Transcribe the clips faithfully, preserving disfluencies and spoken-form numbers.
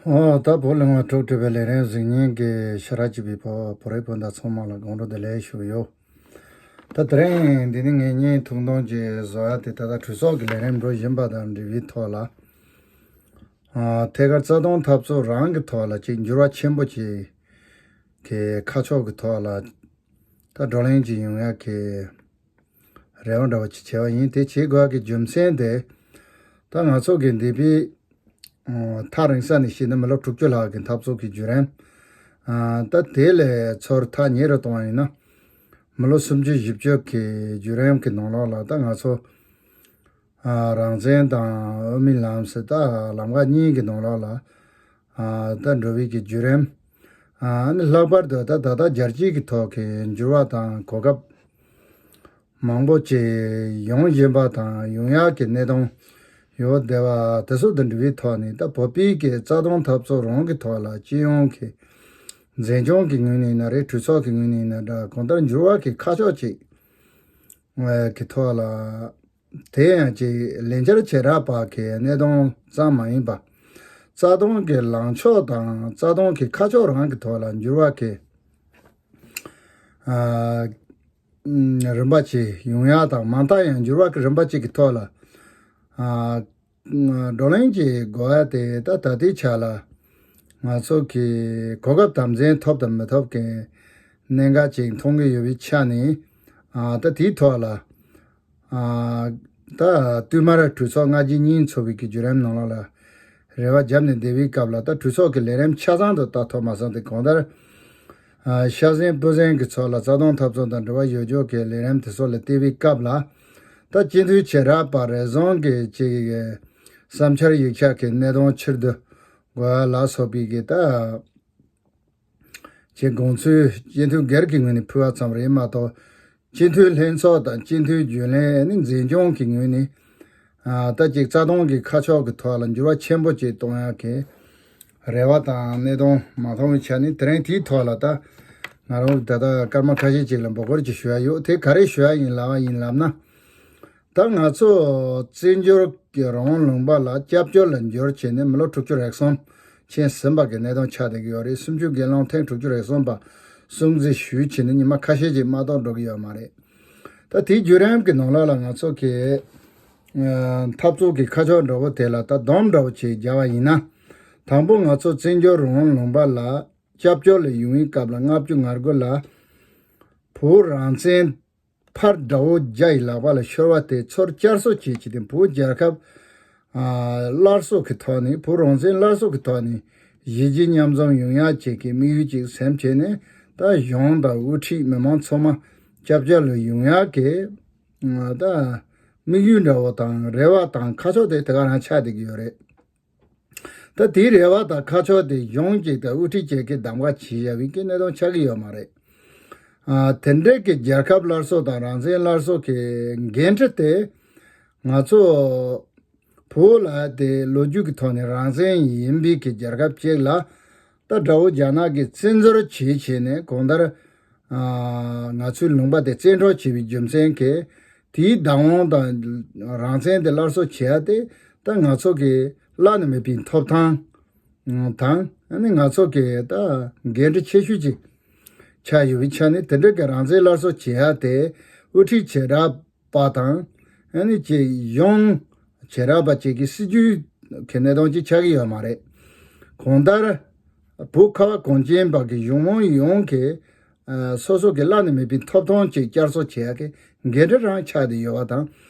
ཨོ། ད་བོད་གླིང་བ་དྲུག་བྲིས་པའི་ལས་རིམ་གཟིགས་མཁན་གྱི་ཤ་ར་གཅིག་པའི་བོད་བོད་རིགས་སྤུན་ཟླ་ཚང་མ་ལ་དགོང་དྲོ་བདེ་ལེགས་ཞུ་གི་ཡོད། ད་དེ་རིང་འདི་ནི་ངས་བརྙན་ཐུང་ཐུང་ཅིག་བཟོ་ཡ་དེ། ད་ལྟ་གྲོས་ཚོགས་ཀྱི་ལས་རིམ་འགྲོ་བཞིན་པ་དང་འབྲེལ་བའི་ཐོག་ལ། ཨ། ཐད་ཀར་རྩ་དོན་འཐབ་རྩོད་རང་གི་ཐོག་ལ་ཅིག་འགྱུར་བ་ཆེན་པོ་ཅིག་གི་ཁ་ཕྱོགས་ཀྱི་ཐོག་ལ་ད་བགྲོ་གླེང་ཅིག་ཡོང་ཡ་གི་རེ་བ་འདྲ་བ་ཅིག་བྱས་པ་ཡིན། དེ་བྱེད་དགོས་ཀྱི་རྒྱུ་མཚན་དེ། ད་ང་ཚོ་གི་འདས་པའི་ཨོ་ཐག་རིང་ས་ནས་བཤད་ན་མི་ལོ་དྲུག་ཅུ་ལྷག་གི་འཐབ་རྩོད་ཀྱི་བརྒྱུད་རིམ། ཨ། ད་དེ་ལས་ཚུར་ཐག་ཉེ་རུ་གཏོང་བ་ཡིན་ན། མི་ལོ་སུམ་ཅུ་བཞི་བཅུ་གི་བརྒྱུད་རིམ་གྱི་ནང་ལོགས་ལ། ད་ང་ཚོ་ཨ་རང་བཙན་དང་དབུ་མའི་ལམ་ཟེར་ད་ལམ་ཁ་གཉིས་ཀྱི་ནང་ལོགས་ལ། ཨ། ད་འགྲོ་བའི་གི་བརྒྱུད་རིམ། ཨ་ནི་ལྷག་པར་དུ་ད་ད་ལྟ་རྒྱལ་སྤྱི་གི་ཐོག་གི་འགྱུར་བ་དང་གོ་སྐབས་མང་པོ་ཅིག་ཡོང་བཞིན་པ་དང་ཡོང་ཡག་གི་གནས་སྟངས་ཡོད་བསྡད་པ་དེ་ཚོ་དང་འབྲེལ་བའི་ཐོག་ནས། ད་བོད་པའི་གི་རྩ་དོན་འཐབ་རྩོད་རང་གི་ཐོག་ལ་སྤྱི་ཡོངས་ཀྱི་འཛིན་སྐྱོང་གི་ངོས་ནས་ཡིན་ན་རེད། གྲོས་ཚོགས་ཀྱི་ངོས་ནས་ཡིན་ན་འདྲ། གང་ལྟར་འགྱུར་བ་གི་ཁ་ཕྱོགས་ཅིག་གི་ཐོག་ལ། དེ་ཡང་ཅིག་ལས་འཆར་བྱེ་བྲག་པ་གི་གནས་སྟངས་ཙམ་མ་ཡིན་པ། རྩ་དོན་གྱི་ལངས་ཕྱོགས་དང་རྩ་དོན་གྱི་ཁ་ཕྱོགས་རང་གི་ཐོག་ལ་འགྱུར་བ་གི། ཨ། རིམ་པ་ཅིག་ཡོང་ཡ་དང་། མ་མཐའ་ཡང་འགྱུར་བ་གི་རིམ་པ་ཅིག་གི་ཐོག་ལ། ཨ། བགྲོ་གླེང་ཅིག་དགོས་ཡ་དེ། ད་ད་ལྟའི་ཆ་ལ་ང་ཚོ་གི་གོ་སྐབས་དམ་འཛིན་ཐོབ་དང་མི་ཐོབ་ཀྱི་གནད་འགག་ཅིག་མཐོང་གི་ཡོད་པའི་ཆ་ནས། ཨ། ད་དེའི་ཐོག་ལ། ཨ། ད་བསྟུད་མར་གྲོས་ཚོགས་སྔ་རྗེས་གཉིས་འཚོགས་པའི་གི་བརྒྱུད་རིམ་ནང་ལོགས་ལ་རེ་བ་བརྒྱབ་ནས་བསྡད་པའི་སྐབས་ལ། ད་གྲོས་ཚོགས་ཀྱི་ལས་རིམ་ཆ་ཚང་དུ་ད་ཐོབ་མ་སོང་སྟེ། གང་ལྟར། ཨ། ཤ་ཟན་སྤུ་ཟན་གྱི་ཚོགས་ལ་རྩ་དོན་འཐབ་རྩོད་དང་འབྲེལ་བ་ཡོད་ཆོག་གི་ལས་རིམ་དེ་ཚོ་ལ་བལྟས་པའི་སྐབས་ལ། ད་སྤྱི་འཐུས་བྱེ་བྲག་པ་རེ་ཟུང་གི་ཅིག་གི་བསམ་འཆར་ཡིག་ཆ་གི་གནད་དོན་ཕྱིར་བསྡུ་དགོས་ཡ་ལ་སོགས་པའི་གི་ད་ཅིག་དགོངས་ཚུལ་སྤྱི་འཐུས་སྒེར་གྱི་ངོས་ནས་ཕུལ་བ་ཙམ་རེད་མ་གཏོགས། སྤྱི་འཐུས་ལྷན་ཚོགས་དང་སྤྱི་འཐུས་རྒྱུན་ལས་ནི་འཛིན་སྐྱོང་གི་ངོས་ནས། ཨ། ད་ཅིག་རྩ་དོན་གྱི་ཁ་ཕྱོགས་ཀྱི་ཐོག་ལ་འགྱུར་བ་ཆེན་པོ་ཅིག་གཏོང་ཡག་གི་རེ་བ་དང་གནས་སྟངས་མ་མཐོང་བའི་ཆ་ནས། དེ་རིང་དེའི་ཐོག་ལ་ད་ང་རང་ད་ལྟ་སྐར་མ་ཁ་ཤས་ཅིག་ལ་འབོད་སྐུལ་ཅིག་ཞུ་ཡ་ཡོད། དེ་ག་རེ་ཞུ་ཡ་ཡིན་ལབ་པ་ཡིན་ལབ་ན། ད་ང་ཚོ་བཙན་བྱོལ་གྱི་རང་དབང་ལུང་པ་ལ་སྐྱབས་བཅོལ་ལ་འབྱོར་བྱས་ནས་མི་ལོ་དྲུག་ཅུ་རེ་གསུམ་ཕྱིན་ཟིན་པ་གི་གནས་སྟངས་ཆགས་བསྡད་ཀྱི་ཡོད་རེད། གསུམ་བཅུའི་སྒེར་ལངས་ཐེངས་དྲུག་ཅུ་རེ་གསུམ་པ་སྲུང་བརྩི་ཞུས་བྱས་ནས་ཉི་མ་ཁ་ཤས་ཅིག་མ་གཏོགས་འགྲོ་གི་ཡོད་མ་རེད། ད་དེའི་བརྒྱུད་རིམ་གྱི་ནང་ལོགས་ལ་ང་ཚོ་གི་ཨ་འཐབ་རྩོད་ཀྱི་ཁ་ཕྱོགས་འདྲ་བོ་དེ་ལ་ད་སྡོམ་འདྲ་བོ་ཅིག་བརྒྱབ་པ་ཡིན་ན། དང་པོ་ང་ཚོ་བཙན་བྱོལ་རང་དབང་ལུང་པ་ལ་སྐྱབས་བཅོལ་ལ་ཡོང་བའི་སྐབས་ལ་ལྔ་བཅུ་ང་དགུ་ལ་བོད་རང་བཙན་ཕར་དགྲ་བོ་རྒྱ་ཡི་ལག་པ་ལ་ཤོར་བ་དེ་ཚུར་བསྐྱར་གསོ་བྱེད་ཆེད་དེ། བོད་རྒྱལ་ཁབ་ཨ་སླར་གསོ་གི་ཐོག་ནས། བོད་རང་བཙན་སླར་གསོ་གི་ཐོག་ནས་གཞིས་བྱེས་མཉམ་འཛོམས་ཡོང་ཡག་ཅིག་གི་དམིགས་ཡུལ་ཅིག་སེམས་བྱས་ནས། ད་གཞུང་དང་དབུ་ཁྲིད་མི་མང་ཚང་མ་སྐྱབས་བཅོལ་ལ་ཡོང་ཡག་གི་ད་དམིགས་ཡུལ་འདྲ་བོ་དང་རེ་བ་དང་ཁ་ཕྱོགས་དེ་དེ་ག་རང་ཆགས་བསྡད་ཀྱི་ཡོད་རེད། ད་དེའི་རེ་བ་དང་ཁ་ཕྱོགས་དེ་གཞུང་གཅིག་དང་དབུ་ཁྲིད་གཅིག་གིས་གདམ་ག་བྱེད་བཞག་པའི་གི་གནས་སྟངས་ཆགས་ཀྱི་ཡོད་མ་རེད། ཨ། དེ་འདྲའི་གི་རྒྱལ་ཁབ་སླར་གསོ་དང་རང་བཙན་སླར་གསོ་གི་འགན་འཁྲི་དེ། ང་ཚོ་བོད་ལ་དེ་ལོ་རྒྱུས་ཀྱི་ཐོག་ནས་རང་བཙན་ཡིན་པའི་གི་རྒྱལ་ཁབ་ཅིག་ལ་ད་དགྲ་བོ་རྒྱ་ནག་གིས་བཙན་འཛུལ་བྱས་བྱས་ནས། གང་ལྟར་ཨ་ང་ཚོའི་ལུང་པ་དེ་བཙན་འཕྲོག་བྱས་པའི་རྒྱུ་མཚན་གྱིས། དེའི་བདག་དབང་དང་རང་བཙན་དེ་སླར་གསོ་བྱེད་ཡ་དེ་ད་ང་ཚོ་གི་བླ་ན་མེད་པའི་ཐོབ་ཐང་དང་། ཨ་ནི་ང་ཚོ་གི་ད་འགན་འཁྲི་ཆེ་ཤོས་ཅིག་ཆགས་ཡོད་པའི་ཆ་ནས། དེ་འདྲ་གི་རང་བཙན་སླར་གསོ་བྱེད་ཡ་དེ་དབུ་ཁྲིད་བྱེ་བྲག་པ་དང་། ཨ་ནི་ཅིག་གཞུང་བྱེ་བྲག་པ་ཅིག་གི་སྲིད་ཇུས་གི་གནས་སྟངས་ཅིག་ཆགས་ཀྱི་ཡོད་མ་རེད། གང་ལྟར་བོད་ཁ་བ་གངས་ཅན་པ་གི་གཞུང་མང་ཡོངས་ཀྱི་ཨ་སོ་སོ་གི་བླ་ན་མེད་པའི་ཐོབ་ཐང་ཅིག་བསྐྱར་གསོ་བྱེད་ཡག་གི་འགན་འཁྲི་རང་ཆགས་བསྡད་ཡོད་པ་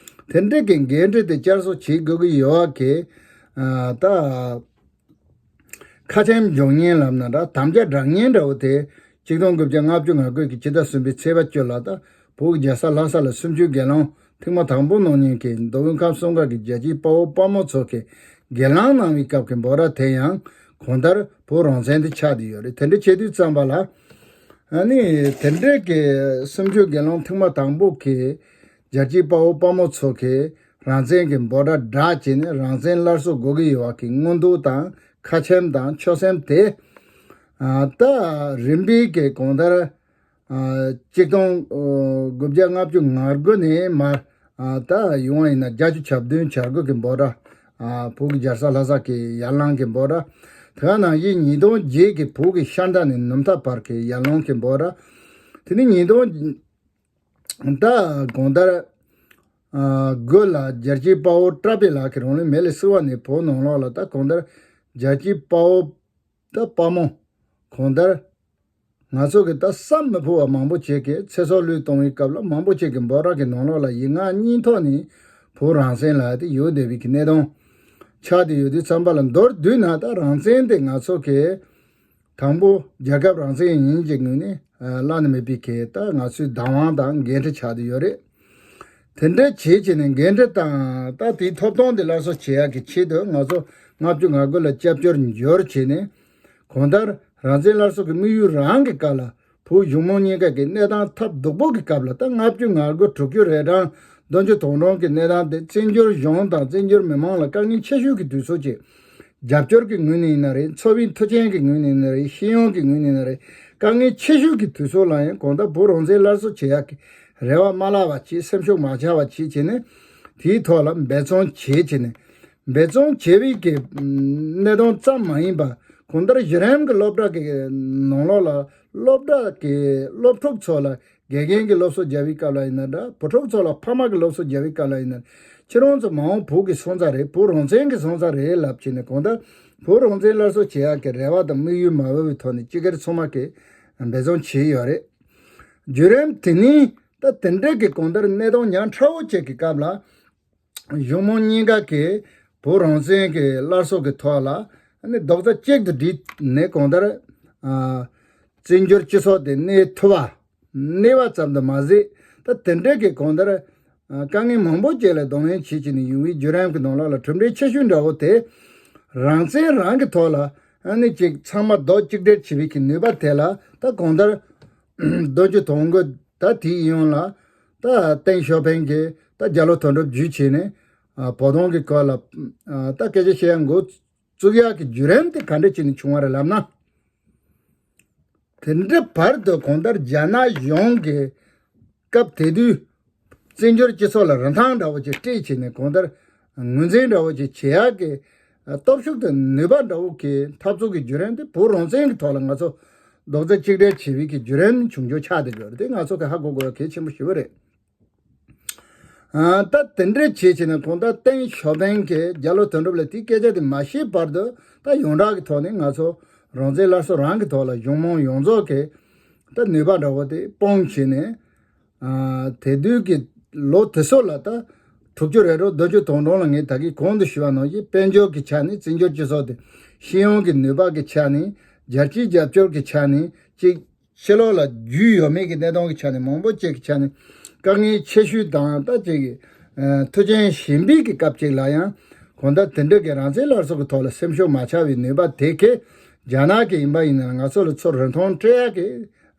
དང་། དེ་འདྲ་གི་འགན་འཁྲི་དེ་བསྐྱར་གསོ་བྱེད་དགོས་ཀྱི་ཡོད་པ་གི་ཨ་ད་ཁ་ཆེམས་འཇོག་མཁན་ལབ་ན་འདྲ། དམ་བཅའ་བསྒྲགས་མཁན་འདྲ་བོ་དེ། ཆིག་སྟོང་དགུ་བརྒྱ་ལྔ་བཅུ་ང་དགུ་གི་ཕྱི་ཟླ་གསུམ་པའི་ཚེས་པ་བཅུ་ལ། ད་བོད་ཀྱི་རྒྱལ་ས་ལྷ་ས་ལ་གསུམ་བཅུའི་སྒེར་ལངས་ཐེངས་མ་དང་པོ་གནང་མཁན་གྱི་མདོ་དབུས་ཁམས་གསུམ་ཀ་གི་རྒྱལ་གཅེས་དཔའ་བོ་དཔའ་མོ་ཚོ་གིས་སྒེར་ལངས་གནང་བའི་སྐབས་ཀྱི་འབོད་སྒྲ་དེ་ཡང་གང་ལྟར་བོད་རང་བཙན་དེ་ཆགས་བསྡད་ཡོད་རེད། དེ་འདྲ་བྱེད་དུས་ཙམ་པ་ལ། ཨ་ནི་དེ་འདྲའི་གི་གསུམ་བཅུའི་སྒེར་ལངས་ཐེངས་མ་དང་པོ་གི་རྒྱལ་གཅེས་དཔའ་བོ་དཔའ་མོ་ཚོ་གིས་རང་བཙན་གྱི་འབོད་སྒྲ་བསྒྲགས་བྱས་ནས། རང་བཙན་སླར་གསོ་དགོས་ཀྱི་ཡོད་པ་གི་མངོན་འདོད་དང་ཁ་ཆེམས་དང་ཆོད་སེམས་དེ། ཨ་ད་རིམ་པས་ཀྱི་གང་ལྟར་ཨ་ཆིག་སྟོང་དགུ་བརྒྱ་ལྔ་བཅུ་ང་དགུ་ནས་མར་ཨ་ད་ཡོང་བ་ཡིན་ན། བརྒྱད་ཅུ་གྱ་བདུན་གྱ་དགུ་གི་འབོད་སྒྲ། ཨ་བོད་ཀྱི་རྒྱལ་ས་ལྷ་ས་གི་ཡར་ལངས་ཀྱི་འབོད་སྒྲ། དེ་ག་ནང་བཞིན་ཉིས་སྟོང་བརྒྱད་ཀྱི་བོད་ཀྱི་ཤར་མཐའ་ནས་ནུབ་མཐའ་བར་གྱི་ཡར་ཀླུང་གི་འབོད་སྒྲ། དེ་ནི་ཉིས་སྟོང་ད་གང་ལྟར། ཨ། དགོས་ལ་རྒྱལ་གཅེས་དཔའ་བོ་བཀྲ་བྷེ་ལགས་ཀྱིས་རང་ལུས་མེ་ལ་བསྲེགས་པ་ནས་བོད་ནང་ལོགས་ལ་ད་གང་ལྟར་རྒྱལ་གཅེས་དཔའ་བོ་ད་དཔའ་མོ་གང་ལྟར་ང་ཚོ་གི་ད་བསམ་མི་ཕོད་པ་མང་པོ་ཅིག་གིས་ཚེ་སྲོག་བློས་གཏོང་བའི་སྐབས་ལ་མང་པོ་ཅིག་གི་འབོད་སྒྲ་གི་ནང་ལོགས་ལ་ཡིག་ངག་གཉིས་ཐོག་ནས་བོད་རང་བཙན་ལབ་དེ་ཡོད་བསྡད་པའི་གི་གནས་སྟངས་ཆགས་བསྡད་ཡོད་དུས་ཙམ་པ་ལ། མདོར་བསྡུས་ན་ད་རང་བཙན་དེ་ང་ཚོ་གི་དང་པོ་རྒྱལ་ཁབ་རང་བཙན་ཡིན་གྱི་ངོས་ནས་ཨ་བླ་ན་མེད་པའི་གི་ད་ང་ཚོའི་བདག་དབང་དང་འགན་འཁྲི་ཆགས་བསྡད་ཡོད་རེད། དེ་འདྲ་བྱེད་བྱས་ནས་འགན་འཁྲི་དང་ད་དེའི་ཐོབ་ཐང་དེ་སླར་གསོ་བྱེད་ཡག་གི་ཆེད་དུ་ང་ཚོ་ལྔ་བཅུ་ང་དགུ་ལ་སྐྱབས་བཅོལ་འབྱོར་བྱས་ནས་གང་ལྟར་རང་བཙན་སླར་གསོ་གི་དམིགས་ཡུལ་རང་གི་སྐབས་ལ་བོད་གཞུང་མང་གཉིས་ཀ་གི་གནས་སྟངས་ཐབས་སྡུག་པོ་གི་སྐབས་ལ་ད་ལྔ་བཅུ་ང་དགུ་དྲུག་ཅུ་རེ་གྲངས་བདུན་ཅུ་དོན་གྲངས་ཀྱི་གནས་སྟངས་དེ་བཙན་བྱོལ་གཞུང་དང་བཙན་བྱོལ་མི་མང་ལ་དཀའ་ངལ་ཆེ་ཤོས་ཀྱི་དུས་ཚོད་ཅིག་རྒྱབ་སྐྱོར་གྱི་ངོས་ནས་ཡིན་ན་རེད། འཚོ་བའི་མཐུན་རྐྱེན་གྱི་ངོས་ནས་ཡིན་ན་རེད། ཤེས་ཡོན་གྱི་ངོས་ནས་ཡིན་ན་རེད། དཀའ་ངལ་ཆེ་ཤོས་ཀྱི་དུས་ཚོད་ལ་ཡང་གང་ལྟར་བོད་རང་བཙན་སླར་གསོ་བྱེད་ཡག་གི་རེ་བ་མ་བརླག་པ་བྱས། སེམས་ཤུགས་མ་ཆག་པ་བྱས་བྱས་ནས་དེའི་ཐོག་ལ་འབད་བརྩོན་བྱས་བྱས་ནས་འབད་བརྩོན་བྱས་པའི་གི་གནས་སྟངས་ཙམ་མ་ཡིན་པ་གང་ལྟར་གཞི་རིམ་གྱི་སློབ་གྲྭ་གི་ནང་ལོགས་ལ་སློབ་གྲྭ་གི་སློབ་ཕྲུག་ཚོ་ལ་དགེ་རྒན་གྱི་སློབ་གསོ་རྒྱག་པའི་སྐབས་ལ་ཡིན་ན་འདྲ། བུ་ཕྲུག་ཚོ་ལ་ཕ་མ་གི་སློབ་གསོ་རྒྱག་པའི་སྐབས་ལ་ཡིན་ན། ཁྱེད་རང་ཚོ་མ་འོངས་བོད་ཀྱི་སོན་རྩ་རེད། བོད་རང་བཙན་གྱི་སོན་རྩ་རེད་ལབ་བྱས་ནས་གང་ལྟར་བོད་རང་བཙན་སླར་གསོ་བྱེད་ཡག་གི་རེ་བ་དང་དམིགས་ཡུལ་མ་འོས་པའི་ཐོག་ནས་སྤྱི་སྒེར་ཚང་མ་གིས་འབད་བརྩོན་བྱས་ཡོད་རེད། བརྒྱུད་རིམ་དེ་ནི་ད་དེ་འདྲ་གི་གང་ལྟར་གནས་སྟངས་ཉག་ཕྲ་བོ་ཅིག་གི་སྐབས་ལ། གཞུང་མང་གཉིས་ཀ་གིས་བོད་རང་བཙན་གྱི་སླར་གསོ་གི་ཐོག་ལ་ནི་རྡོག་རྩ་གཅིག་ཏུ་བསྒྲིལ་ནས་གང་ལྟར་ཨ་བཙན་བྱོལ་སྤྱི་ཚོགས་དེ་གནས་ཐུབ་པ། གནས་པ་ཙམ་དུ་མ་ཟད། ད་དེ་འདྲ་གི་གང་ལྟར་ཨ་དཀའ་ངལ་མང་པོ་ཅིག་ལ་གདོང་ལེན་བྱེད་བྱས་ནས་ཡོང་བའི་བརྒྱུད་རིམ་གྱི་ནང་ལོགས་ལ་གྲུབ་འབྲས་ཆེ་ཤོས་འདྲ་བོ་དེ། རང་བཙན་རང་གི་ཐོག་ལ་ཨ་ནི་ཅིག་ཚང་མ་རྡོག་གཅིག་སྒྲིལ་བྱེད་པའི་གི་ནུས་པ་དེ་ལ་ད་གང་ལྟར་བདུན་ཅུ་དོན་དགུ་ད་དེའི་ཡོང་ལ་ད་ཏེང་ཞའོ་ཕིང་གིས་ད་རྒྱ་ལོ་དོན་གྲུབ་བརྒྱུད་བྱས་ནས་ཨ་བོད་དོན་གྱི་སྐོར་ལ་ཨ་ད་སྐད་ཆ་བཤད་ཡ་འགོ་བཙུགས་ཡག་གི་བརྒྱུད་རིམ་དེ་ག་འདྲ་བྱས་ནས་བྱུང་བ་རེད་ལབ་ན། དེ་འདྲའི་བར་དུ་གང་ལྟར་རྒྱ་ནག་གཞུང་གིས་སྐབས་དེ་དུས་བཙན་བྱོལ་སྤྱི་ཚོགས་ལ་རིན་ཐང་འདྲ་བོ་ཅིག་སྤྲད་བྱས་ནས་གང་ལྟར་ངོས་འཛིན་འདྲ་བོ་ཅིག་བྱེད་ཡག་གི་སྟོབས་ཤུགས་དང་ནུས་པ་འདྲ་བོ་གི་འཐབ་རྩོད་ཀྱི་བརྒྱུད་རིམ་དེ་བོད་རང་བཙན་གྱི་ཐོག་ལ་ང་ཚོ་རྡོག་རྩ་གཅིག་སྒྲིལ་བྱེད་པའི་གི་བརྒྱུད་རིམ་བྱུང་རྒྱུ་ཆགས་བསྡད་ཡོད་རེད། དེ་ང་ཚོ་གི་ཧ་གོ་དགོས་པ་གལ་ཆེན་པོ་ཞེ་པོ་རེད། ཨ་ད་དེ་འདྲ་བྱས་བྱས་ནས་གང་ལྟར་ཏེང་ཞའོ་ཕིང་གིས་རྒྱ་ལོ་དོན་གྲུབ་ལ་དེའི་སྐད་ཆ་དེ་མ་བཤད་བར་དུ་ད་ཡོངས་གྲགས་ཀྱི་ཐོག་ནས་ང་ཚོ་རང་བཙན་སླར་གསོ་རང་གི་ཐོག་ལ་གཞུང་མང་ཡོངས་རྫོགས་ཀྱི་ད་ནུས་པ་འདྲ་བོ་དེ་སྤུངས་བྱས་ནས། ཨ་དེ་དུས་ཀྱི་ལོ་དེ་ཚོ་ལ་ད་དྲུག་ཅུ་རེ་དྲུག་བདུན་ཅུ་དོན་གྲངས་ལ་ངས་ད་གིན་གོང་དུ་ཞུས་པ་ནང་བཞིན་དཔལ་འབྱོར་གྱི་ཆ་ནས་བཙན་བྱོལ་སྤྱི་ཚོགས་དེ་ཤེས་ཡོན་གྱི་ནུས་པ་གི་ཆ་ནས་རྒྱལ་སྤྱིའི་རྒྱབ་སྐྱོར་གྱི་ཆ་ནས་ཅིག་ཕྱི་ལོགས་ལ་རྒྱུས་ཡོད་མེད་ཀྱི་གནས་སྟངས་ཀྱི་ཆ་ནས་མང་པོ་ཅིག་གི་ཆ་ནས་དཀའ་ངལ་ཆེ་ཤོས་དང་ད་ཅིག་ཨ་མཐུན་རྐྱེན་ཞན་པའི་གི་སྐབས་ཅིག་ལ་ཡང་གང་ལྟར་དེ་འདྲ་གི་རང་བཙན་སླར་གསོ་གི་ཐོག་ལ་སེམས་ཤུགས་མ་ཆག་པའི་ནུས་པ་དེ་གས་རྒྱ་ནག་གི་ཡིན་པ་ཡིན་ན་ང་ཚོ་ལ་ཚུར་རིན་ཐང་སྤྲད་ཡག་གི་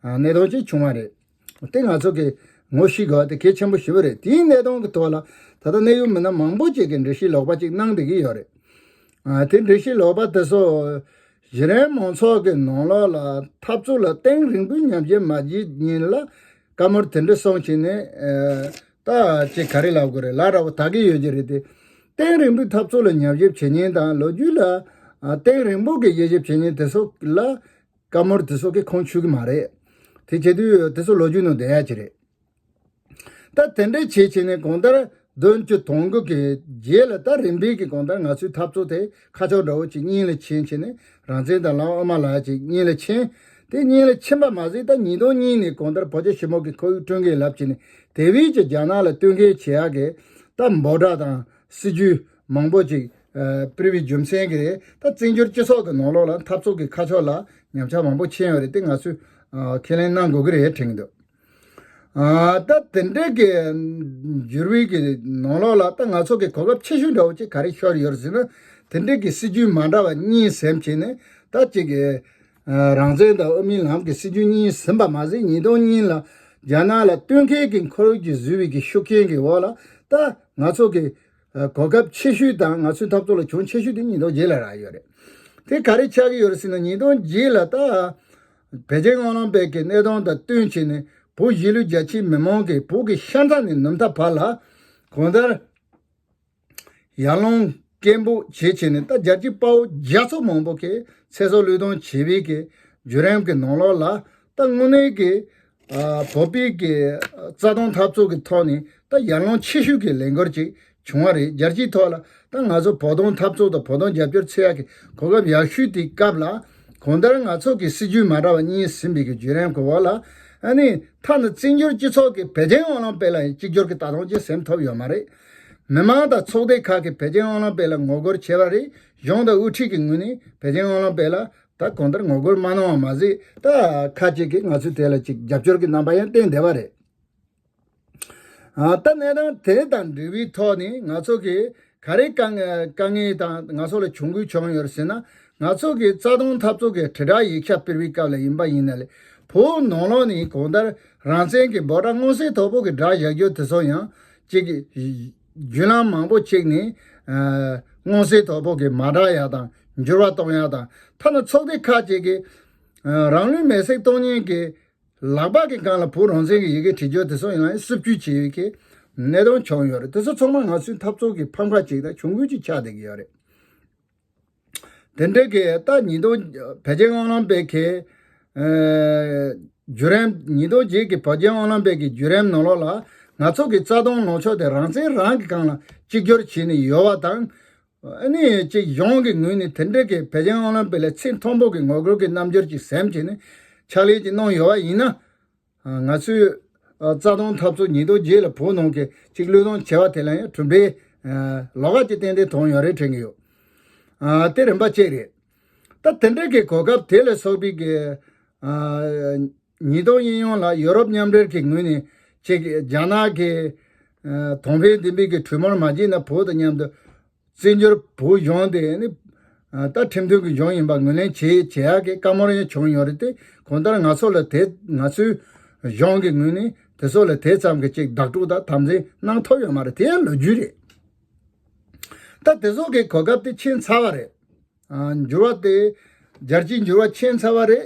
ཨ་གནད་དོན་ཅིག་བྱུང་བ་རེད། དེ་ང་ཚོ་གི་ངོ་ཤེས་དགོས་པ་དེ་གལ་ཆེན་པོ་ཞེ་པོ་རེད། དེའི་གནད་དོན་གྱི་ཐོག་ལ་ད་ལྟ་གནད་ཡོད་མི་སྣ་མང་པོ་ཅིག་གིས་འགྲེལ་བཤད་ལོག་པ་ཅིག་གནང་བསྡད་ཀྱི་ཡོད་རེད། ཨ་དེ་འགྲེལ་བཤད་ལོག་པ་དེ་ཚོ་གཞི་རིམ་མང་ཚོགས་ཀྱི་ནང་ལོགས་ལ་འཐབ་རྩོད་ལ་གཏིང་རིང་པོའི་ཉམས་ཞིབ་མ་བྱས་ཉིན་ལ་བཀའ་མོལ་དེ་འདྲ་གསུངས་བྱས་ནས་ཨ་ད་ཅིག་ག་རེ་ལབ་དགོས་རེད། ལབ་ར་བ་ད་གི་ཡོད་ཀྱི་རེད་དེ། གཏིང་རིང་པོའི་འཐབ་རྩོད་ལ་ཉམས་ཞིབ་བྱེད་མཁན་དང་ལོ་རྒྱུས་ལ་ཨ་གཏིང་རིང་པོ་གི་དབྱེ་ཞིབ་བྱེད་མཁན་དེ་ཚོ་ལ། བཀའ་མོལ་དེ་ཚོ་གིས་ཁུངས་འཁྱོལ་གི་མ་རེད། དེ་བྱེད་དུས་དེ་ཚོ་ལོ་རྒྱུས་ནང་བསྡད་ཡ་ཅིག་རེད། ད་དེ་འདྲ་བྱས་བྱས་ནས་གང་ལྟར་བདུན་ཅུ་དོན་དགུ་གི་རྗེས་ལ་ད་རིམ་པས་ཀྱི་གང་ལྟར་ང་ཚོའི་འཐབ་རྩོད་དེ་ཁ་ཕྱོགས་འདྲ་བོ་ཅིག་གཉིས་ལ་ཕྱིན་བྱས་ནས་རང་བཙན་དང་ལམ་དབུ་མ་ལ་ཅིག་གཉིས་ལ་ཕྱིན། དེ་གཉིས་ལ་ཕྱིན་པ་མ་ཟད་ད་ཉིས་སྟོང་གཉིས་ནས་གང་ལྟར་བོད་རྒྱ་ཞི་མོལ་གྱི་ཁོར་ཡུག་བསྐྲུན་གི་ལབ་བྱས་ནས་དེ་བས་ཀྱི་རྒྱ་ནག་ལ་བསྟུན་མཁས་བྱེད་ཡ་གི་ད་འབོད་སྒྲ་དང་སྲིད་ཇུས་མང་པོ་ཅིག་ཨ་སྤེལ་བའི་རྒྱུ་མཚན་གྱིས་རེད། ད་བཙན་བྱོལ་སྤྱི་ཚོགས་ཀྱི་ནང་ལོགས་ལ་འཐབ་རྩོད་ཀྱི་ཁ་ཕྱོགས་ལ་ཉམས་ཆག་མང་པོ་ཕྱིན་ཡོད་རེད། དེ་ང་ཚོས་ཨ་ཁས་ལེན་གནང་དགོས་ཀྱི་རེད་དྲན་གྱི་འདུག་ཨ་ད་དེ་འདྲའི་གི་འགྱུར་བའི་གི་ནང་ལོགས་ལ་ད་ང་ཚོ་གི་གོ་སྐབས་ཆེ་ཤོས་འདྲ་བོ་ཅིག་ག་རེ་ཤོར་ཡོད་རེད་ཟེར་ན། དེ་འདྲའི་གི་སྲིད་ཇུས་མ་འདྲ་བ་གཉིས་ཟིན་བྱས་ནས་ད་ཅིག་གི་ཨ་རང་བཙན་དང་དབུ་མའི་ལམ་གྱི་སྲིད་ཇུས་གཉིས་ཟིན་པ་མ་ཟད་ཉིས་སྟོང་གཉིས་ལ་རྒྱ་ནག་ལ་བསྟུན་མཁས་ཀྱི་ཁོར་ཡུག་ཅིག་བཟོས་པའི་གི་ཤུགས་རྐྱེན་གྱི་འོག་ལ་ད་ང་ཚོ་གི་ཨ་གོ་སྐབས་ཆེ་ཤོས་དང་ང་ཚོའི་འཐབ་རྩོད་ལ་གྱོང་ཆེ་ཤོས་དེ་ཉིས་སྟོང་བརྒྱད་ལ་རག་ཡོད་རེད། དེ་ག་རེ་ཆགས་ཀྱི་ཡོད་རེད་ཟེར་ན་ཉིས་སྟོང་བརྒྱད་ལ་ད་པེ་ཅིང་ཨོ་ལིམ་པིག་གི་གནད་དོན་དང་བསྟུན་བྱས་ནས་བོད་གཞིས་ལུས་རྒྱ་ཆེའི་མི་མང་གིས་བོད་ཀྱི་ཤར་མཐའ་ནས་ནུབ་མཐའ་བར་ལ་གང་ལྟར་ཡར་ཀླུང་ སྐད་འབོད་བྱེད་བྱས་ནས། ད་རྒྱལ་གཅེས་དཔའ་བོ་རྒྱ་ཚོ་མང་པོ་གིས་ཚེ་སྲོག་བློས་གཏོང་བྱས་པའི་གི་བརྒྱུད་རིམ་གྱི་ནང་ལོགས་ལ། ད་དངོས་གནས་ཀྱི་ཨ་བོད་པའི་གི་རྩ་དོན་འཐབ་རྩོད་ཀྱི་ཐོག་ནས་ད་ཡར་ལངས་ཆེ་ཤོས་ཀྱི་ལས་འགུལ་ཅིག་བྱུང་བ་རེད། རྒྱལ་སྤྱིའི་ཐོག་ལ་ད་ང་ཚོ་བོད་དོན་འཐབ་རྩོད་དང་བོད་དོན་རྒྱབ་སྐྱོར་འཚོལ་ཡག་གི་གོ་སྐབས་ཡག་ཤོས་དེའི་སྐབས་ལ། གང་ལྟར་ང་ཚོ་གི་སྲིད་ཇུས་མ་འདྲ་བ་གཉིས་ཟིན་པའི་གི་བརྒྱུད་རིམ་གྱི་འོག་ལ། ཨ་ནི་ཐ་ན་བཙན་བྱོལ་སྤྱི་ཚོགས་ཀྱི་བོད་དོན་ཨོ་ལིམ་པིག་ལ་ཡང་གཅིག་གྱུར་གྱི་ལྟ་སྟངས་ཅིག་ཟིན་ཐུབ་ཡོད་མ་རེད། མི་མང་དང་ཚོགས་སྡེ་ཁག་གིས་བོད་དོན་ཨོ་ལིམ་པིག་ལ་ངོ་རྒོལ་བྱས་པ་རེད། གཞུང་དང་དབུ་ཁྲིད་ཀྱི་ངོས་ནས་བོད་དོན་ཨོ་ལིམ་པིག་ལ་ད་གང་ལྟར་ངོ་རྒོལ་མ་གནང་བ་མ་ཟད། ད་ཁ་ཅིག་གིས་ང་ཚོའི་དེ་ལ་ཅིག་རྒྱབ་སྐྱོར་གྱི་རྣམ་པ་ཡང་བསྟན་བསྡད་པ་རེད། ཨ་ད་གནས་སྟངས་དེ་དང་འབྲེལ་བའི་ཐོག་ནས་ང་ཚོ་གིས་ག་རེ་དཀའ་ངལ་དཀའ་ངལ་དང་ང་ཚོ་ལ་གྱོང་གུད་བྱུང་ཡོད་ཟེར་ན། ང་ཚོ་གི་རྩ་དོན་འཐབ་རྩོད་ཀྱི་དྲིལ་བསྒྲགས་ཡིག་ཆ་སྤེལ་བའི་སྐབས་ལ་ཡིན་པ་ཡིན་ན་ལས། བོད་ནང་ལོགས་ནས་གང་ལྟར་རང་བཙན་གྱི་འབོད་སྒྲ་མངོན་གསལ་དོད་པོ་གི་སྒྲ་བཞག་རྒྱུ་དེ་ཚོ་ཡང་ཅིག་བརྒྱུད་ལམ་མང་པོ་ཅིག་ནས་ཨ་མངོན་གསལ་དོད་པོ་གི་མ་བསྒྲགས་ཡག་དང་འགྱུར་བ་གཏོང་ཡག་དང་། ཐ་ན་ཚོགས་སྡེ་ཁག་ཅིག་གིས་ཨ་རང་ལུས་མེར་སྲེག་གཏོང་མཁན་གྱི་ལག་པ་གི་སྒང་ལ་བོད་རང་བཙན་གྱི་ཡི་གེ་བྲིས་རྒྱུ་དེ་ཚོ་ཡང་སྲིད་བྱུས་བྱས་ཡོད་ཀྱི་གནད་དོན་བྱུང་ཡོད་རེད། དེ་ཚོ་ཚང་མ་ང་ཚོའི་འཐབ་རྩོད་ཀྱི་ཕམ་ཁ་ཅིག་དང་གྱོང་གུད་ཅིག་ཆགས་བསྡད་ཀྱི་ཡོད་རེད། དེ་འདྲའི་གི་ད་ཉིས་སྟོང་བོད་རྒྱལ་ཨོ་ལིམ་པིག་གི་ཨ་བརྒྱུད་རིམ། ཉིས་སྟོང་བརྒྱད་ཀྱི་བོད་རྒྱལ་ཨོ་ལིམ་པིག་གི་བརྒྱུད་རིམ་ནང་ལོགས་ལ་ང་ཚོ་གི་རྩ་དོན་ལངས་ཕྱོགས་དེ་རང་བཙན་རང་གི་སྒང་ལ་གཅིག་གྱུར་བྱས་ནས་ཡོད་པ་དང་། ཨ་ནི་ཅིག་གཞུང་གི་ངོས་ནས་དེ་འདྲའི་གི་བོད་རྒྱལ་ཨོ་ལིམ་པིག་ལ་ཚད་མཐོན་པོ་གི་ངོ་རྒོལ་གྱི་རྣམ་འགྱུར་ཅིག་ཟིན་བྱས་ནས་ཕྱག་ལས་ཅིག་གནང་ཡོད་པ་ཡིན་ན། ང་ཚོའི་རྩ་དོན་འཐབ་རྩོད་ཉིས་སྟོང་བརྒྱད་ལ་བོད་ནང་གི་ཅིག་བློས་གཏོང་བྱས་པ་དེ་ལ་ཡང་གྲུབ་འབྲས་ལོགས་ཀ་ཅིག་ཏན་ཏན་ཐོན་ཡོད་རེད་དྲན་གྱི་ཡོད། དེ་རིམ་པ་གཅིག་རེད། ད་དེ་འདྲའི་གི་གོ་སྐབས་དེ་ལ་སོགས་པའི་གི་ཉིས་སྟོང་གཉིས་ཡོང་ལ་ཡོ་རོབ་མཉམ་འབྲེལ་གྱི་ངོས་ནས་ཅིག་རྒྱ་ནག་གི་དོན་ཕན་ལྡན་པའི་གི་གྲོས་མོལ་མ་བྱས་ན་བོད་དང་མཉམ་དུ་བཙན་བྱོལ་བོད་གཞུང་དེ་ནི་ད་ཁྲིམས་མཐུན་གྱི་གཞུང་ཡིན་པ་ངོས་ལེན་བྱེད་བྱེད་ཡག་གི་བཀའ་མོལ་ཡང་བྱུང་ཡོད་རེད་དེ། གང་ལྟར་ང་ཚོ་ལ་དེ་ང་ཚོའི་གཞུང་གི་ངོས་ནས་དེ་ཚོ་ལ་དེ་ཙམ་གྱི་ཅིག་བདག་སྤྲོད་དང་དམ་འཛིན་གནང་ཐུབ་ཡོད་མ་རེད། དེ་ཡང་ལོ་རྒྱུས་རེད། ད་དེ་ཚོ་གི་གོ་སྐབས་དེ་ཕྱིན་ཚར་བ་རེད། འགྱུར་བ་དེ་རྒྱལ་སྤྱིའི་འགྱུར་བ་ཕྱིན་ཚར་བ་རེད།